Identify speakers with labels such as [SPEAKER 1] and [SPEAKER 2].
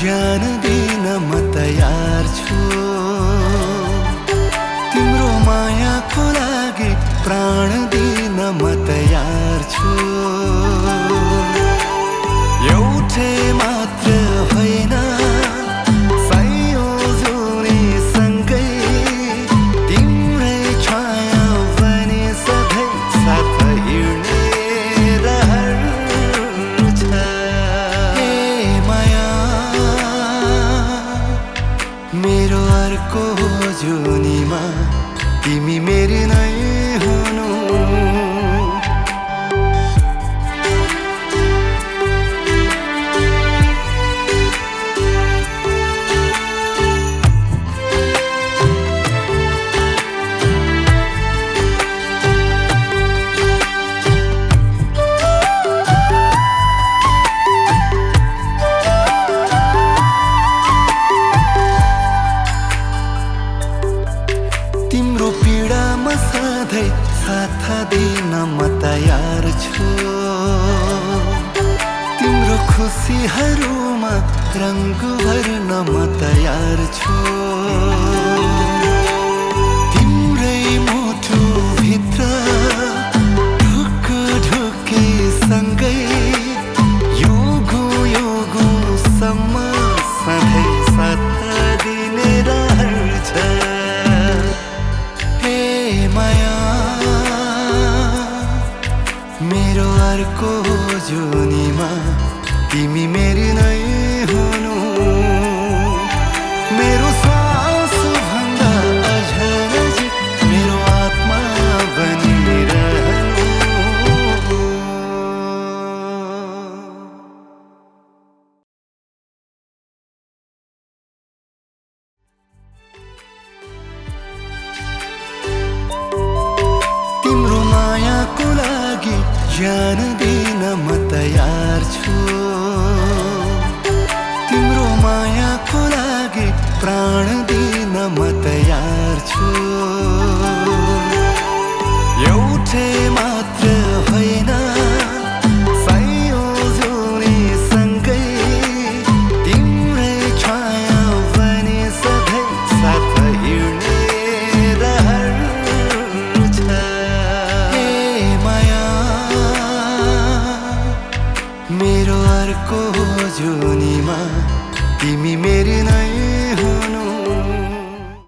[SPEAKER 1] ज्यान दिन म तयार छु। तिम्रो मायाको लागि प्राण दिन म तयार छु। एउटै मात्र होइन सयौं जोडीसँगै तिम्रै छाया बनी सधैँ साथ हिँड्ने रहर छ। हे माया मेरो अर्को जुनीमा तिमी मेरी नै हुनु। तिम्रो पीडामा सधैँ साथ दिन म तयार छु। तिम्रो खुसीहरूमा रङ्ग भर्न म तयार छु। तिम्रै मुटुभित्र ढुकी युगौँसम्म सधैँ साथ दिने रहर छ। हे माया मेरो अर्को जुनीमा तिमी मेरी नै हुनु। मेरो सास भन्दा अझ नजिक मेरो आत्मा बनिरहनु। तिम्रो मायाको लागि ज्यान दिन म तयार छु। तिम्रो मायाको लागि प्राण दिन म तयार छु। एउटै मात्र होइन सयौं जोडीसँगै तिम्रै छाया बनी सधैँ साथ हिँड्ने रहर छ। हे माया मेरो अर्को जुनीमा तिमी मेरी